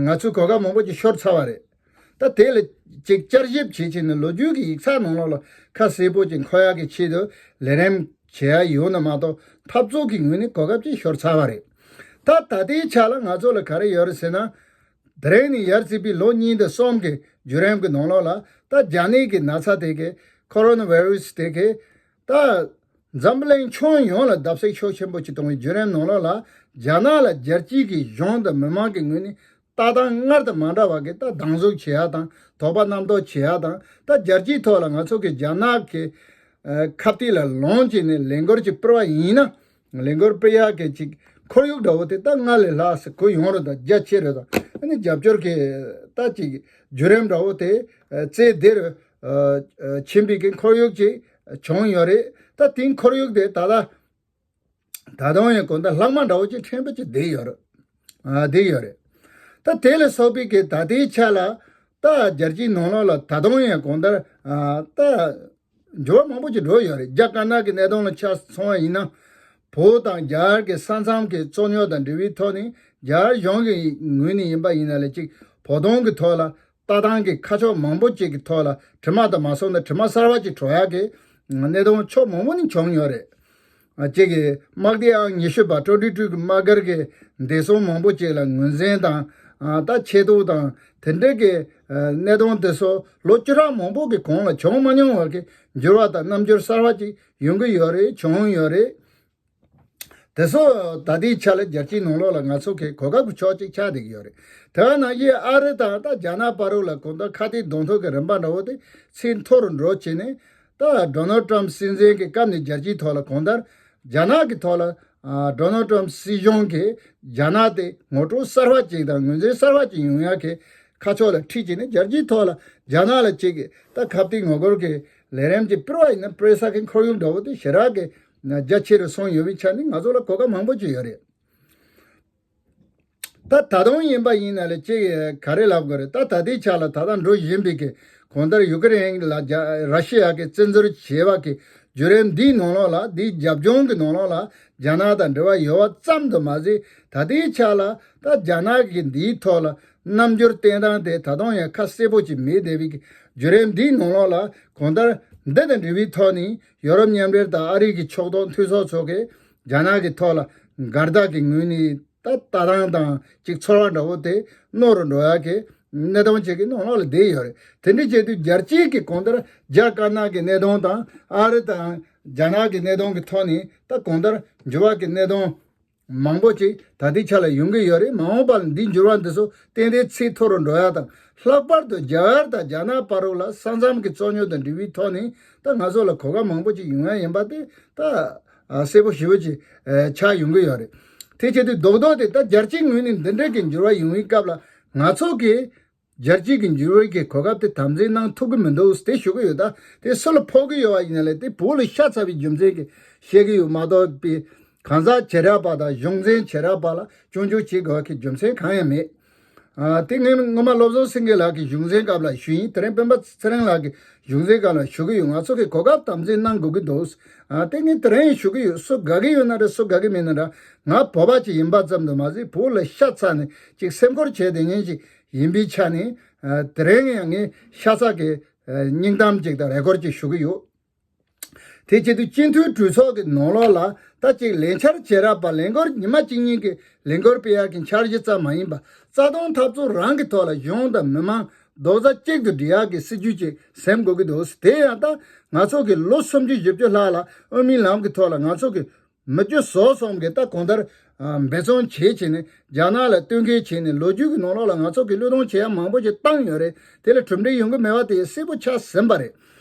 ང་ཚོའི་གོ་སྐབས་མང་པོ་ཅིག་ཤོར་ཚར་བ་རེད། ད་དེ་ལ་ཅིག་བསྐྱར་ཞིབ་བྱེད་ཆེད་ནས་ལོ་རྒྱུས་ཀྱི་ཡིག་ཚགས་ནང་ལོགས་ལ་ཁ་གསལ་པོ་ཅིག་འཁོད་ཡག་གི་ཆེད་དུ་ལས་རིམ་བྱེད་ཡག་ཡོད་ན་མ་གཏོགས་འཐབ་རྩོད་ཀྱི་ངོས་ནས་གོ་སྐབས་ཅིག་ཤོར་ཚར་བ་རེད། ད་ད་ལྟའི་ཆ་ལ་ང་ཚོ་ལ་ག་རེ་ཡོད་རེད་ཟེར་ན། དེ་རིང་ནས་ཡར་བརྩིས་པའི་ལོ་གཉིས་དང་གསུམ་གྱི་བརྒྱུད་རིམ་གྱི་ནང་ལོགས་ལ་ད་རྒྱ་ནད་ཀྱི་ན་ཚ་དེ་གི་ཁོ་རོ་ན་བྷའི་རུ་སི་དེ་གི་ད་འཛམ་བུ་གླིང་ཁྱོན་ཡོངས་ལ་བརྡབ་གསིག་ཤུགས་ཆེན་པོ་ཅིག་བཏང་བའི་བརྒྱུད་རིམ་ནང་ལོགས་ལ། རྒྱ་ནག་ལ་རྒྱལ་སྤྱིའི་གི་གཞུང་དང་མི་མང་གི་ངོས་ནས་ལྟ་སྟངས་སྔར་དང་མ་འདྲ་བ་གི་ད་སྡང་ཟུག་བྱེད་ཡག་དང་དོགས་པ་རྣམ་རྟོག་བྱེད་ཡག་དང་། ད་རྒྱལ་སྤྱིའི་ཐོག་ལ་ང་ཚོ་གི་རྒྱ་ནག་གི་ཨ་ཁ་གཏད་ལ་ལངས་བྱས་ནས་ལས་འགུལ་ཅིག་སྤེལ་བ་ཡིན་ན། ལས་འགུལ་སྤེལ་ཡག་གི་ཅིག་ཁོར་ཡུག་འདྲ་བོ་དེ་ད་སྔར་ལས་ལྷག་ཙམ་གོ་ཡོང་རེད་དང་རྒྱ་ཆེ་རེད་དང་། ཨ་ནི་རྒྱབ་སྐྱོར་གྱི་ད་ཅིག་བརྒྱུད་རིམ་འདྲ་བོ་དེ་ཨ་རྩེ་བདེ་རུ་ཨ་ཨ་ཕྱིན་པའི་གི་ཁོར་ཡུག་ཅིག་བྱུང་ཡོད་རེད། ད་དེའི་ཁོར་ཡུག་དེ་ད་ལྟ་ད་དུང་ཡང་གོ་ད་ལྷག་མ་འདྲ་བོ་ཅིག་ཕྲན་བུ་ཅིག་བསྡད་ཡོད་རེད། ཨ་བསྡད་ཡོད་རེད། ད་དེ་ལ་སོགས་པའི་གི་ད་ལྟའི་ཆ་ལ་ད་རྒྱལ་སྤྱིའི་ནང་ལོགས་ལ་ད་དུང་ཡང་གང་ལྟར་ཨ་ད་འགྱུར་བ་མང་པོ་ཅིག་འགྲོ་ཡོད་རེད། རྒྱ་དཀར་ནག་གི་གནད་དོན་ལ་ཆ་མཚོན་པ་ཡིན་ན། བོད་དང་རྒྱ་གར་གྱི་ས་མཚམས་ཀྱི་རྩོད་རྙོག་དང་འབྲེལ་བའི་ཐོག་ནས་རྒྱ་གར་གཞུང་གི་ངོས་ནས་ཡིན་པ་ཡིན་ན་ལས་ཅིག་བོད་དོན་གྱི་ཐོག་ལ་ལྟ་སྟངས་ཀྱི་ཁ་ཕྱོགས་མང་པོ་ཅིག་གི་ཐོག་ལ་དྲི་མ་དང་མ་སོང་ན་དྲི་མ་གསར་བ་ཅིག་བྲོ་ཡག་གི་གནད་དོན་ཕྱོགས་མང་པོ་ནས་བྱུང་ཡོད་རེད། ཅིག་གི་དམག་སྡེ་ཨང་ཉི་ཤུ་པ་ཀྲོ་ཌི་ཀྲུའུ་གི་དམག་སྒར་གྱི་བདེ་སྲུང་མང་པོ་ཅིག་ལ་ངོས་འཛིན་དང་ད་ཆེ་མཐོང་དང་དེ་འདྲའི་གི་གནད་དོན་དེ་ཚོ་ལོ་བཅུ་ཕྲག་མང་པོ་གི་གོང་ལ་བྱུང་མ་མྱོང་བར་གྱི་འགྱུར་བ་དང་རྣམ་འགྱུར་གསར་བ་ཅིག་ཡོང་གི་ཡོད་རེད། བྱུང་ཡོད་རེད། དེ་ཚོ་ད་ལྟའི་ཆ་ལ་རྒྱལ་སྤྱིའི་ནང་ལོགས་ལ་ང་ཚོ་གི་གོ་སྐབས་ཀྱི་ཕྱོགས་གཅིག་ཆགས་བསྡད་ཀྱི་ཡོད་རེད། དེ་བ་ན་ཡིན་ཨ་རི་དང་ད་རྒྱ་ནག་བར་དུ་ལ་གང་ལྟར་ཁ་གཏད་གདོང་ཐུག་གི་རིམ་པ་འདྲ་བོ་དེ་ཚད་མཐོ་རུ་འགྲོ་བྱས་ནས། ད་ཌོ་ནལ་ཊམ་སྲིད་འཛིན་གྱི་སྐབས་ནས་རྒྱལ་སྤྱིའི་ཐོག་ལ་གང་ལྟར་རྒྱ་ནག་གི་ཐོག་ལ་ཨ་ཌོ་ནལ་ཊམ་སྲིད་གཞུང་གིས་རྒྱ་ནག་དེ་ངོ་སྤྲོད་གསར་བ་ཅིག་དང་ངོས་འཛིན་གསར་བ་ཅིག་ཡོང་ཡག་གི་ཁ་ཕྱོགས་ལ་ཁྲིད་བྱས་ནས། རྒྱལ་སྤྱིའི་ཐོག་ལ་རྒྱ་ནག་ལ་ཅིག་ད་ཁ་གཏད་ངོ་རྒོལ་གྱི་ལས་རིམ་ཅིག་སྤེལ་བ་ཡིན་ན་སྤེལ་ས་གི་ཁོར་ཡུག་འདྲ་བོ་དེ་ཞེ་དྲག་གི་རྒྱ་ཆེ་རུ་སོང་ཡོད་པའི་ཆ་ནས་ང་ཚོ་ལ་གོ་སྐབས་མང་པོ་ཅིག་ཡོད་རེད། ད་ད་དུང་ཡིན་པ་ཡིན་ན་ལས་ཅིག་ག་རེ་ལབ་དགོས་རེད། ད་ད་ལྟའི་ཆ་ལ་ད་ལྟ་འགྲོ་བཞིན་པའི་གི་གང་ལྟར་ཡུ་ཀེ་རེན་ལ་རྒྱ་ར་ཤི་ཡ་གི་བཙན་འཛུལ་བྱས་པ་གི་བརྒྱུད་རིམ་འདིའི་ནང་ལོགས་ལ། འདིའི་རྒྱབ་ལྗོངས་ཀྱི་ནང་ལོགས་ལ་རྒྱ་ནག་དང་འབྲེལ་བ་ཡོད་པ་ཙམ་དུ་མ་ཟད། ད་ལྟའི་ཆ་ལ་ད་རྒྱ་ནག་གི་འདིའི་ཐོག་ལ་རྣམ་འགྱུར་བསྟན་སྟངས་དེ་ད་དུང་ཡང་ཁ་གསལ་པོ་ཅིག་མེད་བསྡད་པའི་གི་བརྒྱུད་རིམ་འདིའི་ནང་ལོགས་ལ། གང་ལྟར་འདི་དང་འབྲེལ་བའི་ཐོག་ནས་ཡོ་རོབ་མཉམ་འབྲེལ་དང་ཨ་རི་གི་ཕྱོགས་གཏོགས་འཐུས་ཚོགས་ཚོ་གིས་ རྒྱ་ནག་གི་ཐོག་ལ་འགལ་ཟླ་གི་ངོས་ནས་ད་ལྟ་སྟངས་དང་ཅིག་ཚོར་བ་འདྲ་བོ་དེ་རྣོ་རུ་འགྲོ་ཡག་གི་གནས་སྟངས་ཅིག་གི་ནང་ལོགས་ལ་བསྡད་ཡོད་རེད། དེ་འདྲ་བྱས་དུས་རྒྱལ་སྤྱིའི་གི་གང་ལྟར་རྒྱ་དཀར་ནག་གི་གནས་སྟངས་དང་ཨ་རི་དང་རྒྱ་ནག་གི་གནས་སྟངས་ཀྱི་ཐོག་ནས་ད་གང་ལྟར་འགྱུར་བ་གི་གནས་སྟངས་མང་པོ་ཅིག་ད་ལྟའི་ཆ་ལ་ཡོང་གི་ཡོད་རེད། མ་འོངས་པ་ལ་འདིའི་འགྱུར་བ་འདི་ཚོ་ཏན་ཏན་ཚད་མཐོ་རུ་འགྲོ་ཡག་དང་། ལྷག་པར་དུ་རྒྱ་གར་དང་རྒྱ་ནག་བར་རོགས་ལ་ས་མཚམས་ཀྱི་རྩོད་རྙོག་དང་འབྲེལ་བའི་ཐོག་ནས་ད་ང་ཚོ་ལ་གོ་སྐབས་མང་པོ་ཅིག་ཡོང་ཡག་ཡིན་པ་དེ་ད་ཨ་གསལ་པོ་ཞེ་པོ་ཅིག་ཨ་ཆགས་ཡོང་གི་ཡོད་རེད། དེ་བྱེད་དུས་རྡོག་རྡོག་དེ་ད་རྒྱལ་སྤྱིའི་ངོས་ནས་འདི་འདྲ་གི་འགྱུར་བ་ཡོང་བའི་སྐབས་ལ་ང་ཚོ་གི་རྒྱལ་སྤྱིའི་གི་འགྱུར་བའི་གི་གོ་སྐབས་དེ་དམ་འཛིན་གནང་ཐུབ་ཀྱི་མི་འདུག་དེ་ཞུ་གི་ཡོད། ད་དེ་སུ་ལ་ཕོག་གི་ཡོད་པ་ཡིན་ན་ལས་དེ་བོད་ལ་ཤ་ཚ་བའི་རྒྱུ་མཚན་གྱིས་བཤད་གི་ཡོད་མ་གཏོགས་པའི་གང་ཟག་བྱེ་བྲག་པ་དང་གཞུང་འཛིན་བྱེ་བྲག་པ་ལ་སྐྱོན་བརྗོད་བྱེད་དགོས་པ་གི་རྒྱུ་མཚན་གང་ཡང་མེད། ཨ་དེ་ངས་སྔོན་མ་བློ་བཟང་སེང་གེ་ལགས་ཀྱི་གཞུང་འཛིན་སྐབས་ལ་ཞུས་ཡིན། དེ་རིང་སྤེན་པ་ཚེ་རིང་ལགས་ཀྱི་གཞུང་འཛིན་སྐབས་ལ་ཞུ་གི་ཡོད། ང་ཚོ་གི་གོ་སྐབས་དམ་འཛིན་གནང་དགོས་ཀྱི་འདུག་ཨ་དེ་ངས་དེ་རིང་ཞུ་གི་ཡོད། སུ་དགའ་གི་ཡོད་ན་འདྲ་སུ་དགའ་གི་མེད་ན་འདྲ། ང་བོད་པ་ཅིག་ཡིན་པ་ཙམ་དུ་མ་ཟད་བོད་ལ་ཤ་ཚ་ནས་ཅིག་སེམས་ཁུར་བྱས་བསྡད་མཁན་ཅིག་ཡིན་པའི་ཆ་ནས་ཨ་དེ་རིང་ཡང་ངས་ཤ་ཚ་གི་ཨ་སྙིང་གཏམ་ཅིག་དང་རེ་སྐུལ་ཅིག་ཞུ་གི་ཡོད། དེ་བྱེད་དུས་སྤྱི་འཐུས་གྲོས་ཚོགས་ཀྱི་ནང་ལོགས་ལ་ད་ཅིག་ལས་འཆར་བྱེ་བྲག་པ་ལས་འགུལ་ཉི་མ་གཅིག་གཉིས་ཀྱི་ལས་འགུལ་སྤེལ་ཡག་གི་འཆར་གཞི་ཙམ་མ་ཡིན་པ་རྩ་དོན་འཐབ་རྩོད་རང་གི་ཐོག་ལ་གཞུང་དང་མི་མང་རྡོག་རྩ་གཅིག་ཏུ་སྒྲིལ་ཡག་གི་སྲིད་ཇུས་ཅིག་འཛིན་དགོས་ཀྱི་འདུག་དེ་ཡང་ད་ང་ཚོ་གི་ལོ་སུམ་ཅུ་བཞི་བཅུ་ལྷག་ལ་དབུ་མའི་ལམ་གྱི་ཐོག་ལ་ང་ཚོ་གི་མི་སྤྱི་ཟུར་གསུམ་གྱིས་ད་གང་ལྟར་ཨ་འབད་བརྩོན་བྱེད་བྱས་ནས་རྒྱ་ནག་ལ་བསྟུན་མཁས་བྱས་ནས་ལོ་རྒྱུས་ཀྱི་ནང་ལོགས་ལ་ང་ཚོ་གི་བློས་གཏོང་བྱེད་ཡག་མང་པོ་ཞིག་བཏང་ཡོད་རེད། དེ་ལ་གྲུབ་འབྲས་ཡོང་གི་མེད་པ་དེ་གསལ་པོ་ཆགས་ཟིན་པ་རེད།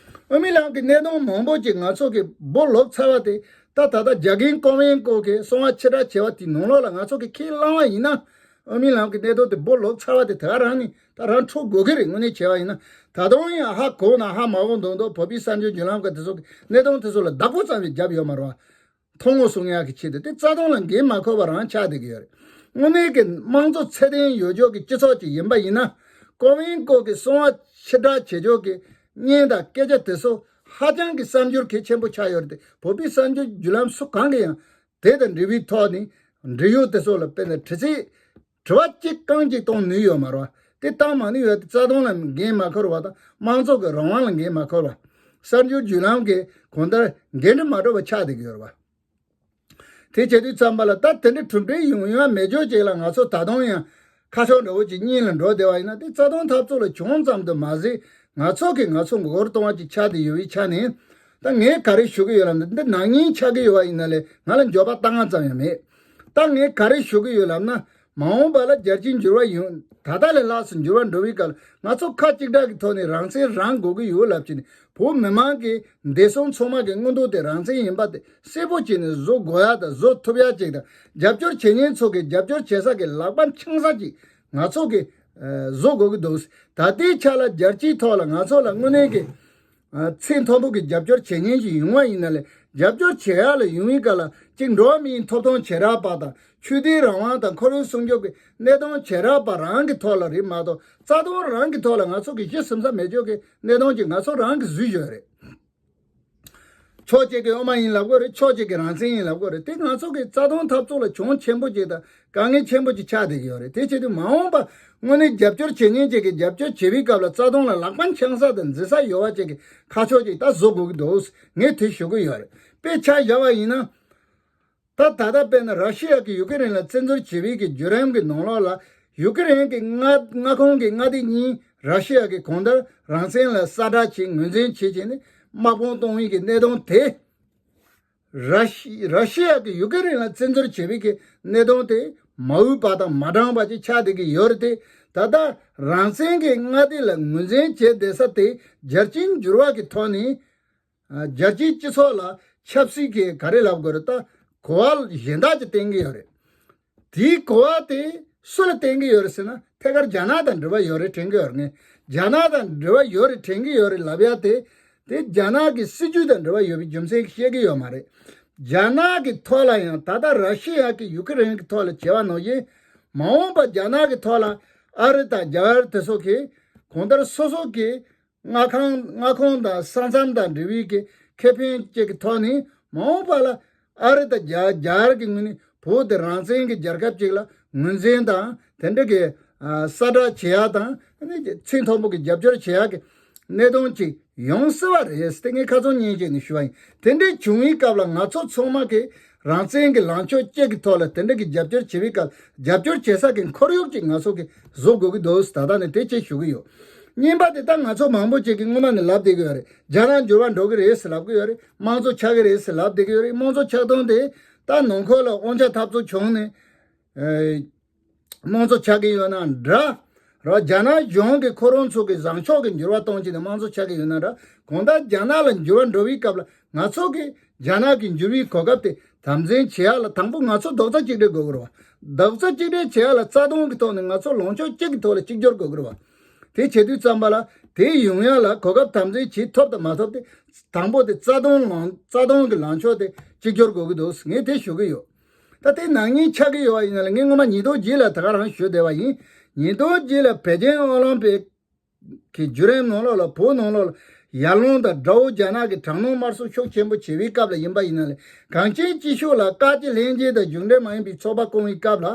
དབུ་མའི་ལམ་གྱི་གནད་དོན་མང་པོ་ཅིག་ང་ཚོ་གི་སྦོ་ལོག་ཚར་བ་དེ་ད་ད་ལྟ་རྒྱ་རྒན་ཀོང་ཝེན་ཀོ་གི་གསང་བ་ཕྱིར་བསྒྲགས་བྱས་པ་དེའི་ནང་ལོགས་ལ་ང་ཚོ་གི་ཁས་བླངས་པ་ཡིན་ན་དབུ་མའི་ལམ་གྱི་གནད་དོན་དེ་སྦོ་ལོག་ཚར་བ་དེ་དེ་ག་རང་ནས་ད་རང་འཕྲོ་དགོས་ཀྱི་རེད། དངོས་གནས་བྱས་པ་ཡིན་ན་ད་དུང་ཡང་ཧ་གོ་ན་ཧ་མ་གོ་མདོག་མདོག་བོད་པའི་གསར་འགྱུར་བརྒྱུད་ལམ་ཁག་དེ་ཚོ་གི་གནད་དོན་དེ་ཚོ་ལ་བདག་པོ་ཙམ་ཞིག་བརྒྱབ་ཡོད་མ་རེད་བ། མཐོང་ངོ་གསུང་ཡག་གི་ཆེད་དུ་དེ་རྩ་དོན་ལ་འགན་མ་འཁུར་བ་རང་ཆགས་བསྡད་ཀྱི་ཡོད་རེད། དངོས་གནས་ཀྱི་དམངས་གཙོ་ཚད་ལྡན་ཡོད་ཕྱོགས་ཀྱི་སྤྱི་ཚོགས་ཅིག་ཡིན་པ་ཡིན་ན་ཀོང་ཝེན་ཀོ་གི་གསང་བ་ཕྱིར་བསྒྲགས་བྱེད་ཕྱོགས་ཀྱི་བརྙན་དང་སྐད་ཆ་དེ་ཚོ་ཧ་ཅང་གི་གསར་འགྱུར་གལ་ཆེན་པོ་ཆགས་ཡོད་རེད་དེ། བོད་པའི་གསར་འགྱུར་བརྒྱུད་ལམ་སུ་གང་གིས་ཡང་དེ་དང་འབྲེལ་བའི་ཐོག་ནས་འབྲེལ་ཡོད་དེ་ཚོ་ལ་དཔེར་ན་དྲི་རྩད་དྲི་བ་གཅིག་རྐང་གཅིག་གཏོང་ནུས་ཡོད་མ་རེད་བ། དེ་བཏང་མ་ནུས་ཡོད་དེ་རྩ་དོན་ལ་འགན་མ་འཁུར་བ་དང་དམངས་གཙོ་གི་རང་དབང་ལ་འགན་མ་འཁུར་བ། གསར་འགྱུར་བརྒྱུད་ལམ་གྱི་གང་ལྟར་འགན་འཁྲི་མ་གྲུབ་པ་ཆགས་བསྡད་ཀྱི་ཡོད་རེད་བ། དེ་བྱེད་དུས་ཙམ་པ་ལ་ད་དེ་འདྲའི་གྲུབ་འབྲས་ཡོང་ཡ་མེད་ཕྱོགས་ཅིག་ལ་ང་ཚོ་ད་དུང་ཡང་ཁ་ཕྱོགས་འདྲ་བོ་ཅིག་གཉིས་ལ་འགྲོ་བསྡད་པ་ཡིན་ན་དེ་རྩ་དོན་འཐབ་རྩོད་ལ་བྱུང་ཙམ་དུ་མ་ཟད་ང་ཚོ་གིས་ང་ཚོ་མགོ་སྐོར་གཏོང་བ་ཅིག་ཆགས་བསྡད་ཡོད་པའི་ཆ་ནས། ད་ངས་ག་རེ་ཞུ་གི་ཡོད་ལབ་ན་འདི་ནག་ཉེས་ཆགས་ཀྱི་ཡོད་པ་ཡིན་ན་ལས་ང་ལ་འགྱོད་པ་ལྟ་ང་ཙམ་ཡང་མེད། ད་ངས་ག་རེ་ཞུ་གི་ཡོད་ལབ་ན་མ་འོངས་པ་ལ་རྒྱལ་སྤྱིའི་འགྱུར་བ་ཡོང་ད་ལྟ་ལས་ལྷག་ཙམ་འགྱུར་བ་འགྲོ་བའི་སྐབས་ང་ཚོ་ཁ་གཅིག་གྲགས་ཀྱི་ཐོག་ནས་རང་བཙན་རང་དགོས་ཀྱི་ཡོད་ལབ་ཀྱི་ནས་བོད་མི་མང་གི་བདེ་སྲུང་ཚང་མ་གི་མངོན་འདོད་དེ་རང་བཙན་ཡིན་པ་དེ་གསལ་པོ་བྱས་ནས་བཟོ་དགོས་ཡ་དང་བཟོ་ཐུབ་ཡ་ཅིག་དང་རྒྱབ་སྐྱོར་བྱེད་མཁན་ཚོ་གི་རྒྱབ་སྐྱོར་བྱེད་ས་གི་ལག་པ་འཆང་ས་ཅིག་ང་ཚོ་གི་ཨ་བཟོ་དགོས་ཀྱི་འདུག་ད་ལྟའི་ཆ་ལ་རྒྱལ་སྤྱིའི་ཐོག་ལ་ང་ཚོ་ལ་དངོས་གནས་ཀྱི་ཨ་ཚད་མཐོན་པོ་གི་རྒྱབ་སྐྱོར་བྱེད་མཁན་ཞིག་ཡོང་བ་ཡིན་ན་ལས་རྒྱབ་སྐྱོར་བྱེད་ཡ་ལ་ཡོང་བའི་སྐབས་ལ་གཅིག་འགྲོ་བ་མིའི་ཐོབ་ཐང་བྱེ་བྲག་པ་དང་ཆོས་དད་རང་དབང་དང་ཁོར་ཡུག་སྲུང་སྐྱོབ་ཀྱི་གནད་དོན་བྱེ་བྲག་པ་རང་གི་ཐོག་ལ་རེད་མ་གཏོགས་རྩ་དོན་རང་གི་ཐོག་ལ་ང་ཚོ་གི་གཞི་ཟིན་ས་མེད་ཆོག་གི་གནད་དོན་ཅིག་ང་ཚོ་རང་གི་བཟོས་ཡོད་རེད། ཕྱོགས་གཅིག་གི་དབུ་མ་ཡིན་ལབ་དགོས་རེད། ཕྱོགས་གཅིག་གི་རང་བཙན་ཡིན་ལབ་དགོས་རེད། དེ་ང་ཚོ་གི་རྩ་དོན་འཐབ་རྩོད་ལ་གྱོང་ཆེན་པོ་ཅིག་དང་དཀའ་ངལ་ཆེན་པོ་ཅིག་ཆགས་བསྡད་ཀྱི་ཡོད་རེད། དེ་བྱེད་དུས་མ་འོངས་པ་དངོས་གནས་རྒྱབ་སྐྱོར་བྱེད་མཁན་ཅིག་གིས་རྒྱབ་སྐྱོར་བྱེད་པའི་སྐབས་ལ་རྩ་དོན་ལ་ལག་པ་འཆང་ས་དང་འཛིན་ས་ཡོད་པ་ཅིག་གི་ཁ་ཕྱོགས་ཅིག་ད་བཟོ་དགོས་ཀྱི་འདུག་ངས་དེ་ཞུ་གི་ཡོད་རེད། དཔེ་ཆ་བཞག་པ་ཡིན་ན། ད་ད་ལྟ་དཔེར་ན་ར་ཤི་ཡ་གིས་ཡུ་ཀེ་རེན་ལ་བཙན་འཛུལ་བྱེད་པའི་གི་བརྒྱུད་རིམ་གྱི་ནང་ལོགས་ལ་ཡུ་ཀེ་རེན་གྱི་མངའ་མངའ་ཁོངས་ཀྱི་མངའ་སྡེ་གཉིས་ར་ཤི་ཡ་གིས་གང་ལྟར་རང་བཙན་ལ་ས་བསྒྲགས་བྱས་ངོས་འཛིན་བྱེད་བྱས་ནས་དམག་དཔུང་གཏོང་བའི་གི་གནད་དོན་དེ། ར་ཤི་ར་ཤི་ཡ་གིས་ཡུ་ཀེ་རེན་ལ་བཙན་འཛུལ་བྱེད་པའི་གི་གནད་དོན་དེ་མ་འོས་པ་དང་མ་དྲང་བ་ཅིག་ཆགས་བསྡད་ཀྱི་ཡོད་རེད་དེ། ད་ལྟ་རང་བཙན་གྱི་མངའ་སྡེ་ལ་ངོས་འཛིན་བྱས་བསྡད་ས་དེ་རྒྱལ་སྤྱིའི་འགྱུར་བ་གི་ཐོག་ནས། ཨ་རྒྱལ་སྤྱིའི་སྤྱི་ཚོགས་ལ་ཆབ་སྲིད་ཀྱི་ག་རེ་ལབ་དགོས་རེད། ད་གོ་བ་གཞན་དག་ཅིག་བསྟན་གྱི་ཡོད་རེད། དེའི་གོ་བ་དེ་སུ་ལ་བསྟན་གྱི་ཡོད་རེད་ཟེར་ན་ཐད་ཀར་རྒྱ་ནག་དང་འབྲེལ་བ་ཡོད་རེད་དྲན་གྱི་ཡོད་རེད། ངས་རྒྱ་ནག་དང་འབྲེལ་བ་ཡོད་རེད་དྲན་གྱི་ཡོད་རེད་ལབ་ཡ་དེ་དེ་རྒྱ་ནག་གི་སྲིད་ཇུས་དང་འབྲེལ་བ་ཡོད་པའི་རྒྱུ་མཚན་བཤད་ཀྱི་ཡོད་མ་རེད། རྒྱ་ནག་གི་ཐོག་ལ་ཡང་ད་ལྟ་ར་ཤི་ཡ་གི་ཡུ་ཀེ་རེན་གི་ཐོག་ལ་བྱས་པ་ནང་བཞིན་མ་འོངས་པ་རྒྱ་ནག་གི་ཐོག་ལ་ཨ་རི་དང་རྒྱ་གར་དེ་ཚོ་གིས་གང་ལྟར་སོ་སོ་གི་མངའ་ཁོངས་མངའ་ཁོངས་དང་ས་མཚམས་དང་འབྲེལ་བའི་གི་ཁེ་ཕན་ཅིག་གི་ཐོག་ནས་མ་འོངས་པ་ལ་ཨ་རི་དང་རྒྱ་རྒྱ་གར་གྱི་ངོས་ནས་བོད་དེ་རང་བཙན་གྱི་རྒྱལ་ཁབ་ཅིག་ལ་ངོས་འཛིན་དང་དེ་འདྲ་གི་ཨ་ས་བསྒྲགས་བྱེད་ཡག་དང་ཚད་མཐོན་པོ་གི་རྒྱབ་སྐྱོར་བྱེད་ཡག་གི་གནད་དོན་ཅིག་ཡོང་སྲིད་པ་རེད། དེ་ངས་ཁ་ཚོན་སྙན་བརྒྱུད་ནས་ཞུ་བ་ཡིན། དེ་འདྲའི་བྱུང་བའི་སྐབས་ལ་ང་ཚོ་ཚང་མ་གི་ རང་བཙན་གྱི་ལངས་ཕྱོགས་གཅིག་གི་ཐོག་ལ་དེ་འདྲ་གི་རྒྱབ་སྐྱོར་བྱེད་པའི་སྐབས་རྒྱབ་སྐྱོར་བྱེད་ས་གི་ཁོར་ཡུག་ཅིག་ང་ཚོ་གིས་བཟོ་དགོས་ཀྱི་འདུག་ད་ལྟ་ནས་དེ་ཅིག་ཞུ་གི་ཡོད། གཉིས་པ་དེ་ད་ང་ཚོ་མང་པོ་ཅིག་གིས་སྔོན་མ་ནས་ལབ་བསྡད་ཀྱི་ཡོད་རེད། རྒྱ་ནག་འགྱུར་བ་འགྲོ་གི་རེད་ཟེར་ལབ་ཀྱི་ཡོད་རེད། དམངས་གཙོ་ཆགས་ཀྱི་རེད་ཟེར་ལབ་བསྡད་ཀྱི་ཡོད་རེད། དམངས་གཙོ་ཆགས་སྟངས་དེ་ད་ནང་ཁུལ་ལ་དབང་ཆ་འཐབ་རྩོད་བྱུང་ནས། ཨེ། དམངས་གཙོ་ཆགས་ཀྱི་ཡོད་ན་འདྲ། ར་རྒྱ་ནག་གཞུང་གིས་ཁོ་རང་ཚོ་གི་བཟང་ཕྱོགས་ཀྱི་འགྱུར་བ་གཏོང་བྱས་ནས་དམངས་གཙོ་ཆགས་ཀྱི་ཡོད་ན་འདྲ། གང་ལྟར་རྒྱ་ནག་ལ་འགྱུར་བ་འགྲོ་བའི་སྐབས་ལ་ང་ཚོ་གིས་རྒྱ་ནག་གི་འགྱུར་བའི་གོ་སྐབས་དེ་དམ་འཛིན་བྱེད་ཡག་ལ་དང་པོ་ང་ཚོ་རྡོག་རྩ་གཅིག་སྒྲིལ་དགོས་ཀྱི་རེད་བ། རྡོག་རྩ་གཅིག་སྒྲིལ་བྱེད་ཡག་ལ་རྩ་དོན་གྱི་ཐོག་ནས་ང་ཚོ་ལངས་ཕྱོགས་གཅིག་གི་ཐོག་ལ་གཅིག་གྱུར་དགོས་ཀྱི་རེད་བ། དེ་བྱེད་དུས་ཙམ་པ་ལ་དེ་ཡོང་ཡག་ལ་གོ་སྐབས་དམ་འཛིན་བྱེད་ཐུབ་དང་མ་ཐུབ་དེ་དང་པོ་དེ་རྩ་དོན་ལངས་རྩ་དོན་གྱི་ལངས་ཕྱོགས་དེ་གཅིག་གྱུར་དགོས་ཀྱི་འདུག་ངས་དེ་ཞུ་གི་ཡོད། ད་དེ་ནག་ཉེས་ཆགས་ཀྱི་ཡོད་པ་ཡིན་ན་ལ་ངས་སྔོན་མ་ཉིས་སྟོང་བརྒྱད་ལ་ད་ག་རང་ཞུས་བསྡད་པ་ཡིན། ཉིས་སྟོང་བརྒྱད་ལ་པེ་ཅིང་ཨོ་ལིམ་པིག་གི་བརྒྱུད་རིམ་ནང་ལོགས་ལ་བོད་ནང་ལོགས་ལ་ཡར་ཀླུང་དང་དགྲ་བོ་རྒྱ་ནག་གི་དྲག་གནོན་དམར་གསོད་ཤུགས་ཆེན་པོ་བྱེད་པའི་སྐབས་ལ་ཡིན་པ་ཡིན་ན་ལ་གངས་ཅན་སྤྱི་ཤོག་ལ་བཀའ་སྤྱི་ལྷན་རྒྱས་དང་གཞུང་འབྲེལ་མ་ཡིན་པའི་ཚོགས་པ་བསྐོང་བའི་སྐབས་ལ།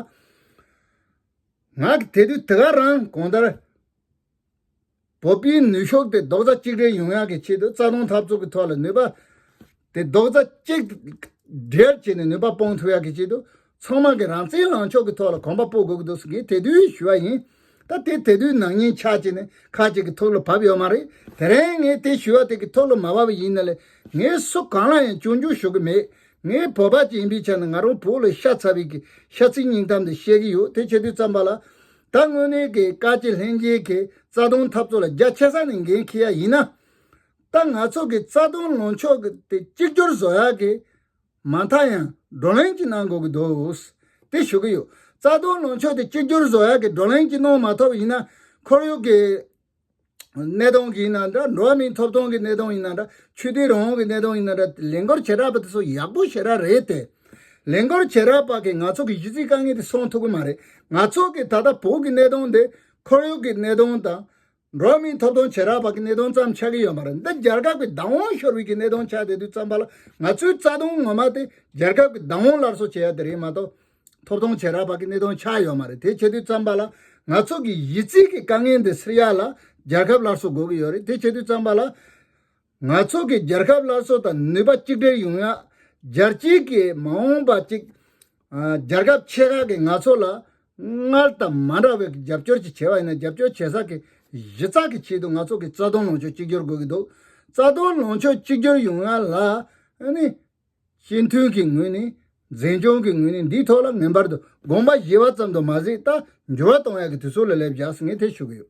ང་གིས་དེ་དུས་དེ་ག་རང་གང་ལྟར། བོད་པའི་ནུས་ཤུགས་དེ་རྡོག་རྩ་གཅིག་སྒྲིལ་ཡོང་ཡག་གི་ཆེད་དུ་རྩ་དོན་འཐབ་རྩོད་ཀྱི་ཐོག་ལ་ནུས་པ་དེ་རྡོག་རྩ་གཅིག་སྒྲིལ་བྱས་ནས་ནུས་པ་སྤུངས་ཐུབ་ཡག་གི་ཆེད་དུ་ཚང་མ་གི་རང་བཙན་ལངས་ཕྱོགས་ཀྱི་ཐོག་ལ་གོམ་པ་སྤོ་དགོས་ཀྱི་འདུག་ཟེར་གྱི་དེ་དུས་ཞུ་བ་ཡིན། ད་དེ་དེ་དུས་ནག་ཉེས་ཆགས་བྱས་ནས་ཁ་ཅིག་གི་ཐུགས་ལ་བབས་ཡོད་མ་རེད། དེ་རིང་ངས་དེ་ཞུ་བ་དེ་གི་ཐུགས་ལ་མ་བབས་པ་ཡིན་ན་ལས་ངས་སུ་གང་ལ་ཡང་སྐྱོན་བརྗོད་ཞུ་གི་མེད། ངས་བོད་པ་ཅིག་ཡིན་པའི་ཆ་ནས་ང་རང་བོད་ལ་ཤ་ཚ་བའི་གི་ཤ་ཚའི་སྙིང་གཏམ་དེ་བཤད་ཀྱི་ཡོད། དེ་བྱེད་དུས་ཙམ་པ་ལ། ད་དངོས་གནས་ཀྱི་བཀའ་སྤྱི་ལྷན་རྒྱས་ཀྱི་རྩ་དོན་འཐབ་རྩོད་ལ་རྒྱ་ཆེ་ས་ནས་འགན་འཁྱེར་ཡ་ཡིན་ན། ད་ང་ཚོ་གི་རྩ་དོན་ལངས་ཕྱོགས་ཀྱི་དེ་གཅིག་གྱུར་བཟོ་ཡག་གི་མ་མཐའ་ཡང་བགྲོ་གླེང་ཅིག་གནང་དགོས་ཀྱི་འདུག་དེ་ཞུ་གི་ཡོད། རྩ་དོན་ལངས་ཕྱོགས་དེ་གཅིག་གྱུར་བཟོ་ཡག་གི་བགྲོ་གླེང་ཅིག་གནང་མ་ཐུབ་པ་ཡིན་ན་ཁོར་ཡུག་གི་གནས་སྟངས་ཀྱི་ཡིན་ན་འདྲ། འགྲོ་བ་མིའི་ཐོབ་ཐང་གི་གནས་སྟངས་ཡིན་ན་འདྲ། ཆོས་དད་རང་དབང་གི་གནས་སྟངས་ཡིན་ན་འདྲ། ལས་འགུལ་བྱེ་བྲག་པ་དེ་ཚོ་ཡག་པོ་ཞེ་དྲག་རེད་དེ། ལས་འགུལ་བྱེ་བྲག་པ་གིས་ང་ཚོ་གི་གཞི་རྩའི་དཀའ་ངལ་དེ་སེལ་ཐུབ་ཀྱི་མ་རེད། ང་ཚོ་གི་ད་ལྟ་བོད་ཀྱི་གནས་སྟངས་དེ་ཁོར་ཡུག་གི་གནས་སྟངས་དང་། འགྲོ་བ་མིའི་ཐོབ་ཐང་བྱེ་བྲག་པ་གི་གནས་སྟངས་ཙམ་ཆགས་ཀྱི་ཡོད་མ་རེད། འདི་རྒྱལ་ཁབ་ཀྱི་བདག་དབང་ཤོར་བའི་གི་གནས་སྟངས་ཆགས་བསྡད་དུས་ཙམ་པ་ལ་ང་ཚོའི་རྩ་དོན་ངོ་མ་དེ་རྒྱལ་ཁབ་ཀྱི་བདག་དབང་སླར་གསོ་བྱེད་ཡ་དེ་རེད་མ་གཏོགས། ཐོབ་ཐང་བྱེ་བྲག་པ་གི་གནས་སྟངས་ཆགས་ཡོད་མ་རེད། དེ་བྱེད་དུས་ཙམ་པ་ལ་ང་ཚོ་གི་གཞི་རྩའི་གི་དཀའ་ངལ་འདི་སེལ་ཡ་ལ་རྒྱལ་ཁབ་སླར་གསོ་དགོས་ཀྱི་ཡོད་རེད། དེ་བྱེད་དུས་ཙམ་པ་ལ་ང་ཚོ་གི་རྒྱལ་ཁབ་སླར་གསོ་དང་ནུས་པ་གཅིག་སྒྲིལ་ཡོང་ཡ། རྒྱལ་སྤྱིའི་གི་མ་འོངས་པ་གཅིག་ཨ། རྒྱལ་ཁབ་ཆེ་ཁག་གིས་ང་ཚོ་ལ་སྔར་དང་མ་འདྲ་བའི་རྒྱབ་སྐྱོར་ཅིག་བྱས་པ་ཡིན་ན་རྒྱབ་སྐྱོར་བྱེད་ས་གི་གཞི་རྩ་གི་ཆེད་དུ་ང་ཚོ་གི་རྩ་དོན་ལངས་ཕྱོགས་གཅིག་གྱུར་དགོས་ཀྱི་འདུག་རྩ་དོན་ལངས་ཕྱོགས་གཅིག་གྱུར་ཡོང་ཡ་ལ་ཨ་ནི། སྤྱི་མཐུན་གྱི་ངོས་ནས་འཛིན་སྐྱོང་གི་ངོས་ནས་འདིའི་ཐོག་ལ་ངེས་པར་དུ་དགོངས་པ་བཞེས་པ་ཙམ་དུ་མ་ཟད་ད་འགྱུར་བ་གཏོང་ཡག་གི་དུས་ཚོད་ལ་སླེབས་བཞག་ཟེར་ངས་དེ་ཞུ་གི་ཡོད།